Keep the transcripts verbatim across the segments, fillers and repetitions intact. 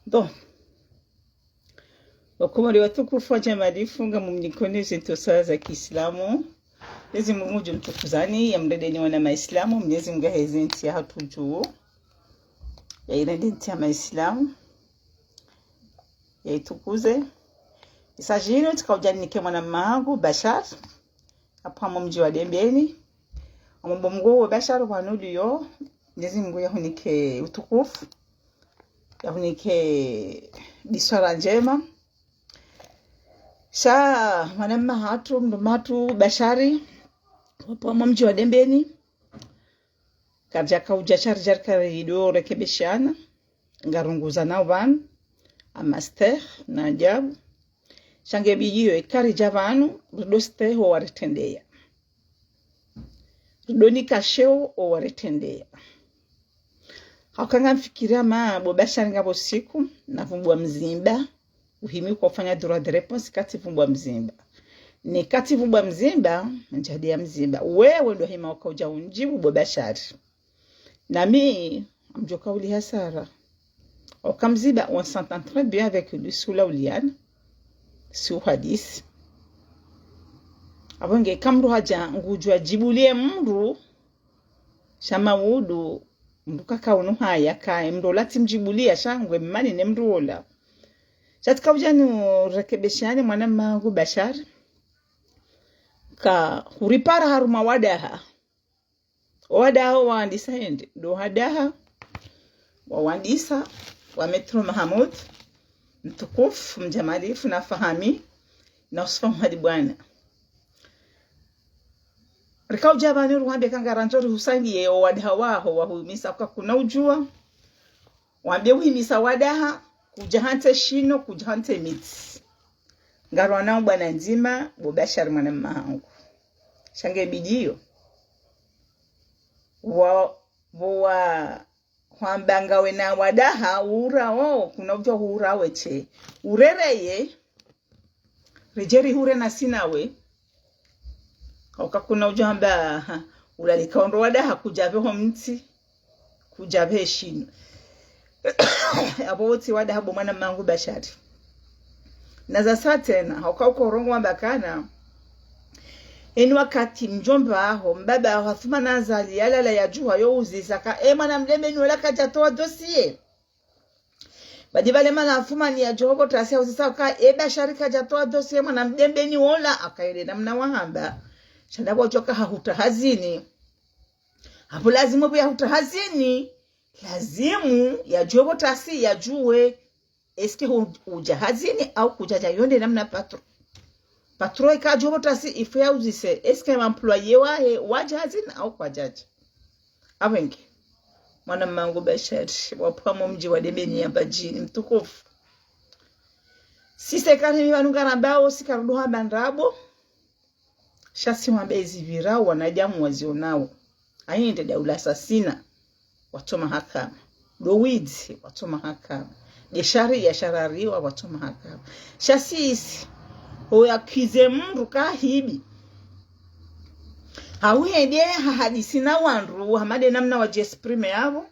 Bon. Wakomori watukufu, wadjamalifu, ngamumnikoni zintsosa za kiislamu. Mnyezi Mungu ngudjo mtukuzani, yamredeni wana maislamu, Mnyezi Mungu yaheze ntsi yahatru dju. Yayirende ntsi ya maislamu. Yayitukuze. Isa djino tsika udja nike mwana mmangu, Bashar. Apvo hamo mdji wa Dembeni. Amwomba Mungu we Bashar pvanu uliyo, Mnyezi Mungu yahunike utukufu, yahunike biswara ndjema. Sha mwana mmahatru, mdru mhatru Bashari, wapvo hamo mdji wa Dembeni. Karidjaka udja sha ridja rikarido rekebeshana, ngarongozanao pvanu, amaster, na ajabu. Sha nge bidiyo, eka ridja pvanu, rido stehi owaretrendeya. Rido nika sheo owaretrendeya. Hauka ngamfikiri hama bo Bashar ngapvo siku, napvumbwa mzimba, uhimi kwa ufanya droit de réponse, katsipvumbwa mzimba. Neka tsipvumbwa mzimba, ndjadi ya mzimba. Wewe ndo hima uka udja undjibu bo Bashar. Nami, ngamdjoka uli hasara. Hauka mzimba, on s'entend très bien avec lui, si ula uliana, si uhadisi. Apvo nge eka mdru hadja ngudjwa djibuliye mdru, sha maudu, mdru kaka unu haya kaye, mdru ola tsi mdjibuliya, sha ngwe mmani ne mdru ola. Sha tsika udja nirekebeshane mwana mmangu Bashar. Kahuripara harumwa wadaha. Owadaha wawandisa hende, ndo wadaha wawandisa wa Maître Mahamoud, mtukufu, mdjamalifu, na Fahami, na Usufa Muhadi Bwana. Rika udja pvanu ruhwambe ka ngarandzo rihusangiye owadaha waho wahumisa kwa kuna udjuwa. Wambe uhimisa wadaha, kudja hantsi shinu, kudja hantsi mitsi. Ngarwanao bwana ndzima, bo Bashar mwana mmahangu. Sha nge bidiyo. Wa, bo wa, hwamba ngawe na wadaha, ura wo, kuna udjuwa ura we she. Urereye, ridje rihure nasi nawe. Hauka kuna udjo hamba, ha, ulalika ondro wadaha kudja pveho mtsi, kudja pvehe shinu. Apvo wotsi wadaha bo mwana mmangu Bashari. Na zasa tsena, hauka ukorongoa wamba kana, eni wakati mdjomba waho, mbaba waho, Athumani Azali, yalala yadjuha yo uzisa ka, e mwana Mdembeni ola kadjatowa dossier. Badi pvale mana Athumani yadjo pvo tasi ya uzisa ka, e Bashari kadjatowa dossier mwana Mdembeni ola, akaye nde namna wahamba. Sha ndapvo udjoka hahutra hazini. Apvo lazimu pvo yahutra hazini, lazimu yadjo pvo tasi yadjuwe, est-ce que hu-, udja hazini au kudjadja, yo nde namna patron. Patron eka adjo pvo tasi il faut ya uzise, est-ce que ma employé wahe wadja hazini au kwadjadja. Apvo nge, mwana mmangu Bashari, wapvo hamo mdji wa Dembeni ya Mbadjini, mtukufu. Sisi eka ni pvanu ngarambao, si karudu hamba ndrabo. Sha si wambe ezi pvirao wanadamu wazionao. Ayi nde daula sasina, watso mahakama. Ndo widzi, watso mahakama. Nde shariya sharariwa, watso mahakama. Sha sisi, oya kize mdru kahibi. Hau hende hahadisi na wandru, hama nde namna wadji exprimer yapvo.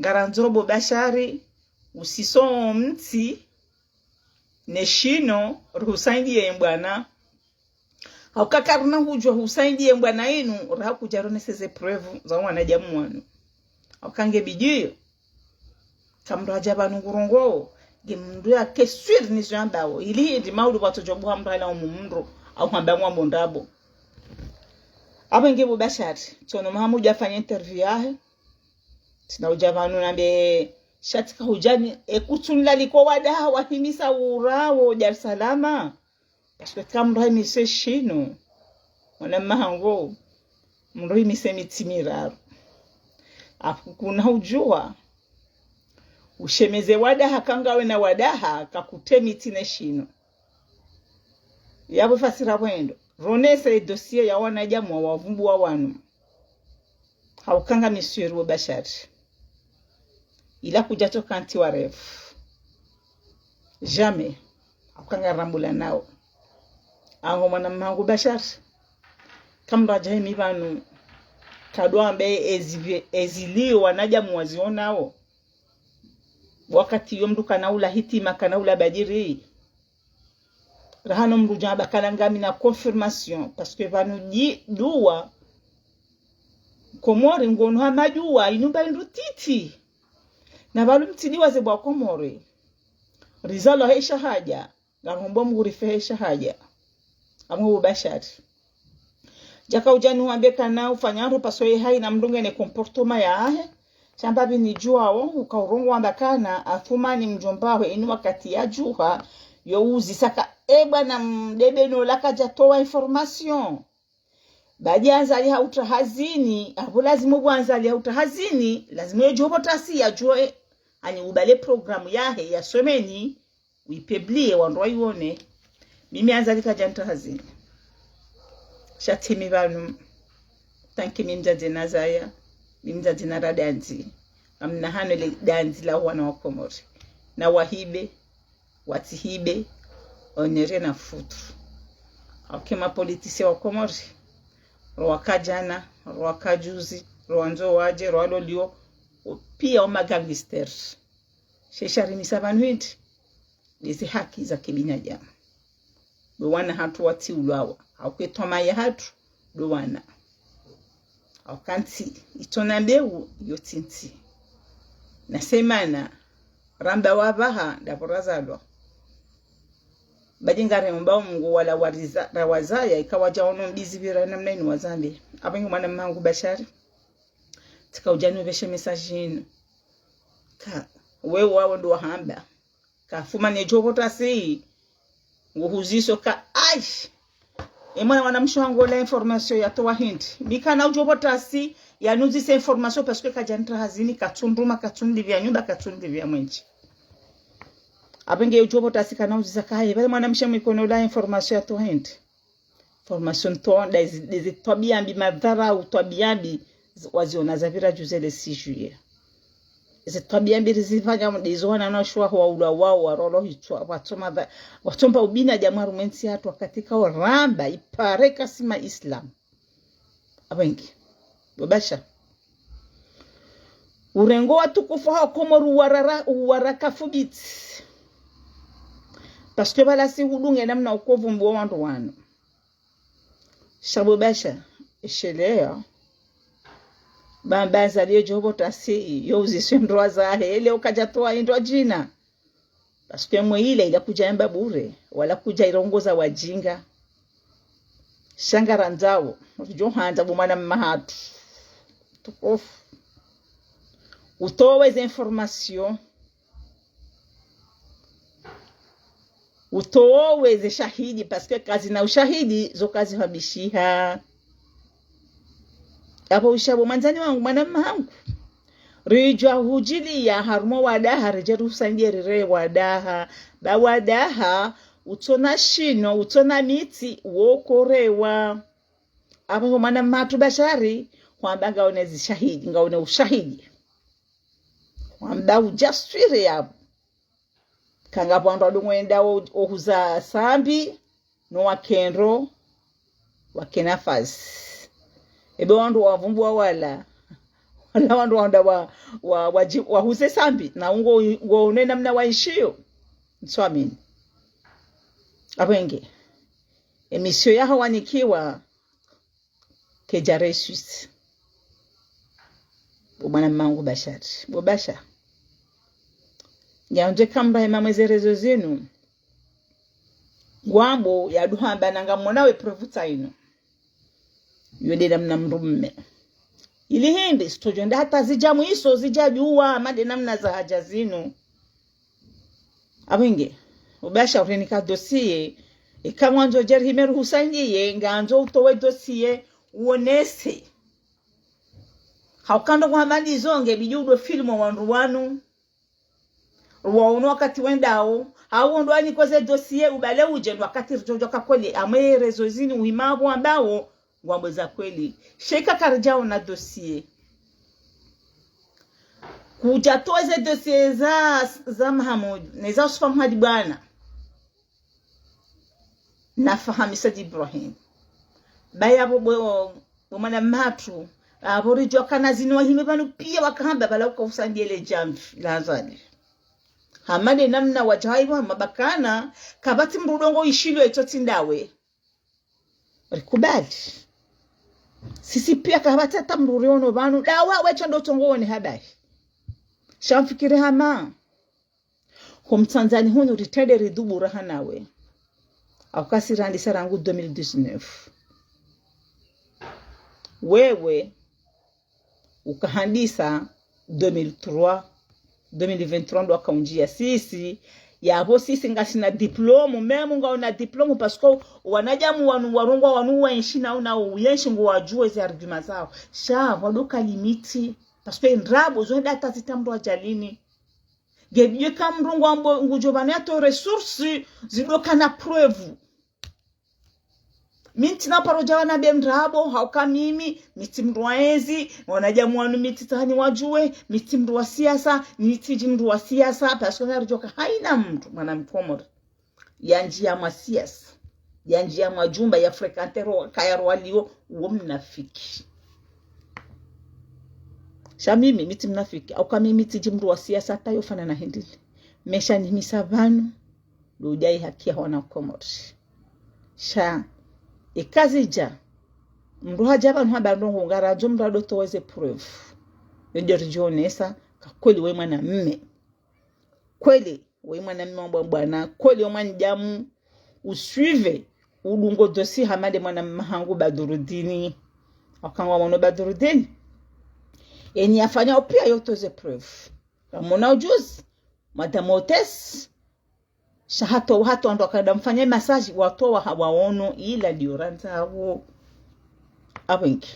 Ngarandzo bo Bashari, usiso mtsi, ne shinu, ruhusaidie mbwana. Hauka karina hudjuwa husaidie mbwana inu, raha kudja ronese ze preuve za wanadamu wanu. Hauka nge bidiyo. Ka mdru hadja pvanu ngurongoo, nge mdru yake sûr ni zo yambao. Ili hindri maudu pvatso djo buha mdru halaumu mdru, au hamba ngwambo ndrabo. Apvo nge bo Bashari, tsono Mahamudu yafanya interview yahe. Tsina udja pvanu nambe, sha tsika hudjani, e kutsu nlaliko wadaha wahimisa urawo Dar es Salaam. Parce que ka mdru hahimise shinu, mwana mmahangu, mdru himise mitsi miraru. Apvo kuna udjuwa, ushemeze wadaha ka ngawe na wadaha, kakutre mitsi ne shinu. Yapvo fasira pvwendo, ronese e dossier ya wanadamu wa wavumbuwa wanu. Hauka nga misiru bo Bashari. Ila kudjatsoka nti wa rêve. Jamais. Hauka ngarambula nao. Ango mwana mmahangu Bashari. Ka mdru hadja himi pvanu. Kadwambe ezi, ezilio wanadamu wazionao. Wakati yo mndru kana ula hitima, kana ula badiri. Raha no mndru djamba kana ngamina confirmation, parce que pvanu dji dua Komori ngono hama dua, inu mba indru titi. Na pvalu mtidi wa ze bwa Komori. Rizalwa he shahada, ngarombo Mngu rife he shahada. Amwe ubashari. Djaka udja niwambe kana ufanya ndro parce que ye haina mndru ngena comportement yahe. Sha mba pvi nidjuwao, uka urongoa wamba kana, Athumani mdjomba wahe, inu wakati yadjuha, yo uzisa ka, e bwana mdebe no la kadja towa information. Baadji Azali hautra hazini, apvo lazimu pvo Azali hautra hazini, lazimu ye djopvo tasi yadjuwe, ani ubale programme yahe, yasomeni, uipublie, wandru waione. Mimi Azali kadja ntra hazini. Sha tsi mi pvanu. Tanki mi mdzadze nazaya, mi mdzadze nara dandzi. Ngamina hano le dandzi la wana wa Komori. Na wahibe, watsihibe, on est rien à foutre. Auke ma politiciens wa Komori, ro waka djana, ro waka juzi, ro wandzo wadje, ro walo leo, pia o ma gangsters. She sharimisa pvanu hindri, ndeze haki za kibinadamu. Ndo wana hatru watsiulwawa, auke twamaya hatru, ndo wana. Auka ntsi, itsona mbeu, yo tsi ntsi. Na semana, ramba wapvaha, ndapvo razalwa. Baadji ngaromba Mngu wala wariza, rawazaya, ika wadja ono mbizi pvira namna inu wazambe. Apvo nge mwana mangu Bashari. Tsika udja nupveshe message inu. Ka, wewe wawo ndo wahamba. Ka Athumani djopvo tasi, nguhuziso ka, ai! E mwana mwanamshe wangu ola information yatowa hindri. Mi kana udjopvo tasi, yanuzise information parce que kadja ntra hazini, katsundruma, katsundi pvia nyumba, katsundi pvia mwenje. Apvo nge udjopvo tasi kana uzisa ka, e, pvale mwanamshe mwikono ola information yatowa hindri. Information to, ndezi, ndezi twabia mbi madharau, twabia mbi, z-, waziona zapvira juzi le six juillet. Eze twabia mbi rizifanya mdezo wana na shuwa huwa ula wao, warolo hitswa, watsoma dha-, watsomba ubinadamu harumwa entsi hatru wakati ka waramba, ipare kasima Islam. Apvo nge. Bobasha. Urengo watukufu wa Komori uwarara, uwaraka fubiti. Parce que pvala si hudunge namna ukovu mbo wandru wanu. Sha bobasha, eshelea. Bamba Azali djopvo tasi, yo uziswe ndrwa zahe, ele ukadja towa indrwa djina. Parce que mwe ila ila kudja yamba bure, wala kudja irongoza wajinga. Sha ngarandzao, ridjo handza bo mwana mma hatru. Tukufu. Utowe ze information. Utowe ze shahidi, parce que kazina ushahidi, zo kazihamishiha. Apvo usha bo mwandzani wangu, mwana mma hangu. Ridjwa hudjiliya harumwa wadaha, ridje rusange rire wadaha. Ba wadaha, utsona shino, utsona mitsi, wokorewa. Apvo mwana mma hatru Bashari, hwamba ngaone zishahidi, ngaone ushahidi. Hwamba udja swire yapvo. Kanga pvandru wadungwenda o-, ohuza sambi, no wakendro, wakena fazi. Ebe wandru wavumbua wala, wala wandru wanda wa, wa, wa, wahuze sambi, na ungo, ngo une namna waishiyo. Ntswamini. Apvo nge. Emission yaho wanikiwa, kedja réussite. Bo mwana mma hangu Bashari. Bobasha. Nyandzo kamra hema mweze réseaux zinu. Ngwambo yaduhamba nanga mwana we preuve tsa inu. Yo nde namna mndru mme. Ili hindri, sitodjo nda hata zidja mwiso, zidja djuwa, ama nde namna za hadja zinu. Apvo nge, ubasha urenika dossier, eka mwandzo djeri himeru husangiye, ngandzo utowe dossier, uonese. Hauka ndo kuhamalizo nge bidi udo filmo wandru wanu. Ruwaono wakati wendao, hau ndo anikoze dossier ubale udje ndo wakati ridjodjo ka kweli, amwe réseaux zini uhima apvo ambao, ngwambo za kweli. Sha eka karidjaona dossier. Kudja towa ze dossier za, za Mahamudu, ne za Usufa Muhadi bwana. Na Fahamisa Ibrahim. Baya bo, bo, bo mwana mma hatru, apvo ridjwa kana zinu wahime pvanu pia wakahamba pvala uka usandiele djamvi, la Azali. Hama nde namna wadjaiwa mabakana, kapvatsi mdru udongo ishilo etso tsi ndawe. Rikubali. Sisi pia kapvatsi hata mdru riono pvanu, ndawe wetso ndo tsongo one habari. Sha mfikiri hama. Ho Mtsandzani hunu ritrende ridubura hanawe. Au kasi randisa rangu deux mille dix-neuf. Wewe, ukahandisa deux mille trois, deux mille vingt-trois ndo akaundjia sisi, yapvo sisi ngasina diplôme, même ngauna diplôme, parce que wanadamu wanu warongwa wanu wenshi na una uyenshi ngo wadjuwe zi arguments zao. Sha, wadoka limite, parce que ndrabo, zo ndata zita mdru adjalini. Nge bidjo ka mdru ngwambo ngudjo pvanu yato ressource, zidoka na preuve. Mi ntsina paro djawa na be mdrabo, hauka mimi, mi tsi mdru wa ezi, wanadamu wanu mi tsitsaha ni wadjuwe, mi tsi mdru wa siasa, mi tsidji mdru wa siasa, parce que ngaridjoka haina mdru, mwana Mkomori. Yandjia mwa siasa, yandjia mwa djumba, ya fréquenter ro, kaya ro walio, wo mnafiki. Sha mimi, mi tsi mnafiki, hauka mimi tsidji mdru wa siasa, hata yo fanana hindri le. Mesha nihimisa pvanu, ndo udjai haki ya wana Komori. Sha, eka zidja, mdru hadja pvanu hamba ndrongo ngarandzo mdru adotoweze preuve. Yo ndjo ridjonesa, ka kweli we mwana mme. Kweli, we mwana mme wa bwana, kweli we mwanadamu, usuive, udungo dossier hama nde mwana mmahangu Badurudini. Wakangwa mwono Badurudini. Eni yafanya opia yotoze preuve. Kamona ujuzi, Madame Hôtesse, sha hato, hato wandru wakaenda mfanya massage, watowa hawaono, ila ndiyo randza wo. Apvenge.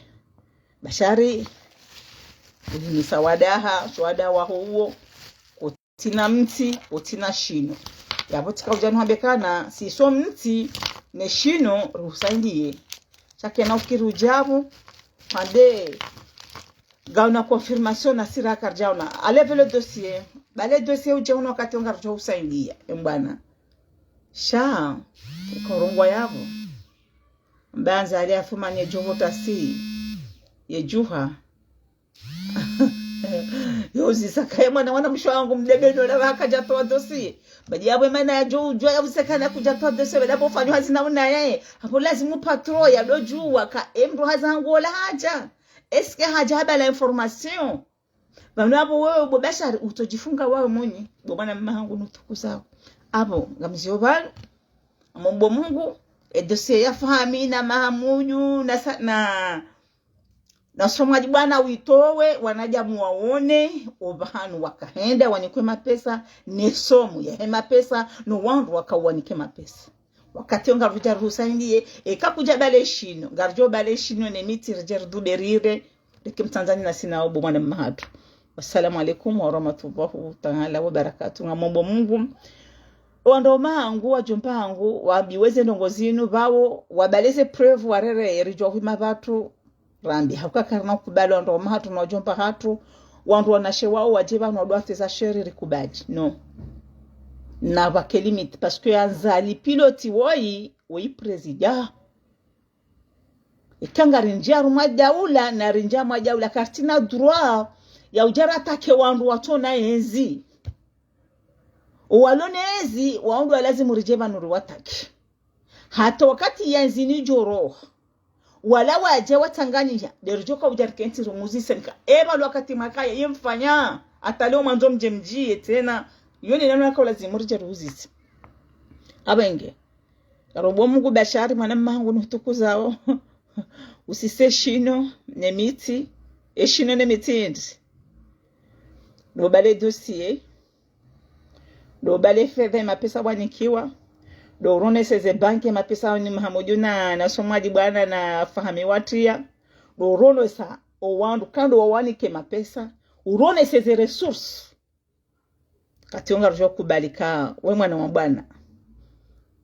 Bashari, uhimisa wadaha, swada waho uwo, kotsina mtsi, kotsina shino. Yapvo tsika udja nuhambe kana, siso mtsi, ne shino, ruhusa ndiye. Sha kena ukiri udjapvo, hande, ngauna confirmation na sira karidjaona. Allez vers le dossier. Ba le dossier udje uno wakati ngaridjo usaidia, embwana. Sha, ukarongwa yapvo. Mbanza ali afumanye djopvo tasi. Ye djuha. Yo uzisa kaye mwana, mwana mshe wangu mdebe ndo la waka djatowa dossier. Badi yapvo mana yadjo udjuwa ya usekana kudjatowa dossier. Badi yapvo ufanywa hazi na una yaye. Apvo lazimu patron yadodjuwa ka emdru hazi hangu ola hadja. Est-ce que hadja haba la information? Pvanu apvo wewe bo Bashari, utsodjifunga wawe mwenye, bo mwana mmahangu nutuku zao. Apvo, ngamzio pvanu, amombo Mungu, e dossier ya Fahmi na Mahamudu, na sa-, na, na Somwadi bwana witowe, wanadamu waone, opvahanu wakahenda, wanikwe mapesa, ne somme yahe mapesa, no wandru waka wanike mapesa. Wakati yo ngarudja ruhusa ndiye, eka kudja bale shino, ngaridjo bale shino ne miti ridje ridube rire, rike Mtsandzani na sina obo mwana mmahatru. Wassalamu alaikum warahmatullahi taala wabarakatuh. Ngamombo Mungu, wandru mahangu, wadjomba hangu, wabiweze ndrongo zinu, pvawo, wabaleze preuve, warere, ridjo hwima pvatru, rambi. Hauka karina kubali wandru mahatru na wadjomba hatru, wandru wanashe wao, wadje pvanu wadwateza sheri rikubali. Non. Na pvwake limite, parce que Azali pilote woyi, woyi président. Eka ngarindjia harumwa daula, na rindjia mwa daula, karitsina droit ya udja rattaquer wandru watsona ezi. Owalona ezi, wao ndo walazimu ridje pvanu riwattaque. Hata wakati yezi nidjoroha. Wala wadja watsanganyisha, nde ridjoka udja rikentsi rimuzise nika. Eba lo wakati mwakaya, ye mfanya, hata leo mwandzo mdje mdjiye tsena. Yo nde namna yaka ulazimu ridje riuzise. Apvenge. Karombo Mungu Bashari, mwana mmahangu nutuku zao. Usise shino, ne miti, e shino ne miti ndi. Ndo bale dossier. Ndo bale fedha ye mapesa wanikiwa. Ndo uronese ze banki ye mapesa ni Mahamudu na, na Somwadi bwana na Fahmi watria. Ndo uronesa owandru kandro wawanike mapesa. Uronese ze ressources. Wakati yo ngarudjo kubali ka we mwana wa bwana.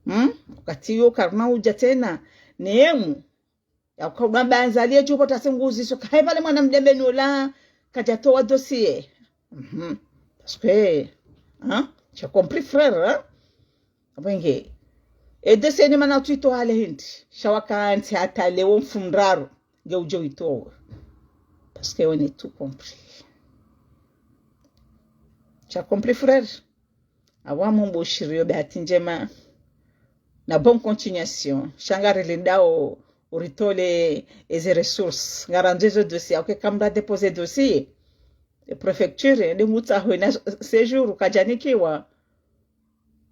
Hmm? Wakati yo karina udja tsena. Nemu. Yaka udwa mba Azali ye djopvo tasi nguziso. Kahe pvale mwana mdebe nola. Kadjatowa dossier. Mhm. Parce que, hein? Tu as compris, frère, hein? Apvenge. E dossier ni mana utsitowa hale hindri. Sha wakantsi hata leo mfumoraru. Nge udjo itowa. Parce que on est tout compris. Tu as compris, frère? Apvo ngamumbushiriyo bahati ndjema na bonne continuation. Sha ngarilindao uritolea eze ressources. Ngarandzo ezo dossier, ok, kamdja déposer dossier. E préfecture, nde mutsaho na séjour, kadjanikiwa.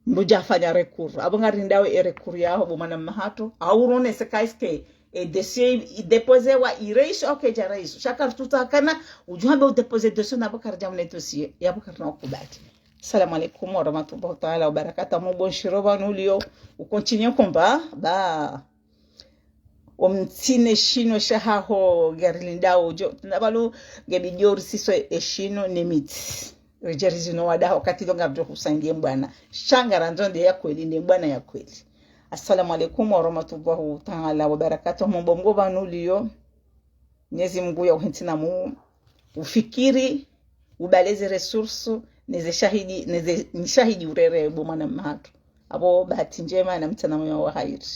Mdjafanya recours. Apvo ngarilindao e recours yaho bo mwana mhatru. Au ronese ka est-ce que e dossier idéposewa, ireisi, ok, djareisi. Sha karitsutsaha kana udjuhambe udéposer dossier na apvo karidjamna dossier. Yapvo karina ukubali. Assalamu alaikum warahmatullahi taala wabarakatuh. Ngamumbushiriyo pvanu uliyo, ucontinue combat, ba. Omtsine shinu shahaho ngarilindao udjo. Na pvanu ngebidi orisiso eshinu ne mitsi. Ridjeri zinu wadaho wakati lo ngapvo husangie mbwana. Sha ngarandzo nde ya kweli, nde mbwana ya kweli. Assalamu alaikum warahmatullahi taala wabarakatuh. Ngamumbuo pvanu uliyo. Mwenyezi Mungu ya uhentsi namu ufikiri, ubale ze ressources, neze shahidi, neze shahidi urere bo mwana mhatru. Apvo bahati ndjema na mtsana mwema wa hairi.